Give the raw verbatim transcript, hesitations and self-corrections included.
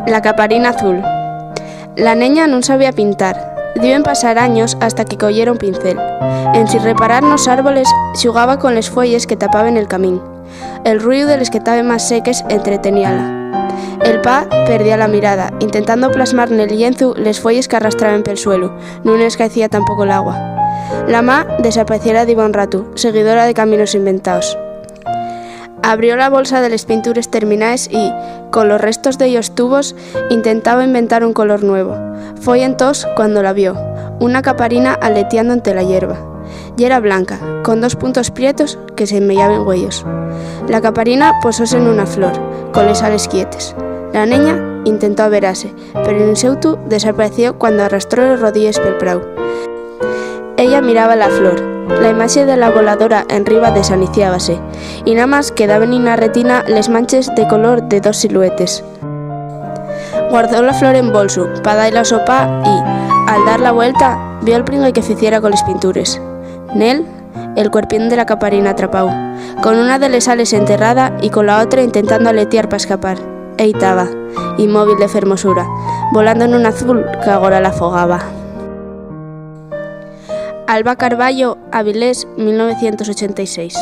La caparina azul. La neña nun sabía pintar. Diben pasar años hasta que coyera un pincel. Ensin reparar nos árboles, xugaba con les fueyes que tapaben el camín. El ruiu de les que taben más seques entreteníala. El pa perdía la mirada, intentando plasmar nel llienzu les fueyes qu'arrastraben pel suelu, nun escaecía tampoco l'agua. La ma desapaeciera diba un ratu, seguidora de caminos inventaos. Abrió la bolsa de les pintures terminaes y, con los restos dellos tubos, intentaba inventar un color nuevo. Foi entós cuando la vio, una caparina aletiando ente la yerba. Yera blanca, con dos puntos prietos que semeyaben güeyos. La caparina posóse nuna flor, coles ales quietes. La neña intentó averase, pero l'inseutu desapaeció cuando arrastró les rodilles pel prau. Ella miraba la flor. La imaxe de la voladora enriba desaniciábase, y namás quedaben na retina les manches de color de dos siluetes. Guardó la flor en bolsu pa da-la a so pa y, al dar la vuelta, vio'l pringue que ficiera coles pintures. Nel, el cuerpín de la caparina atrapáu, con una de les ales enterrada y cola otra intentando aletiar pa escapar. Ehí taba, inmóvil de fermosura, volando nun azul qu'agora la afogaba. Alba Carballo, Avilés, mil novecientos ochenta y seis.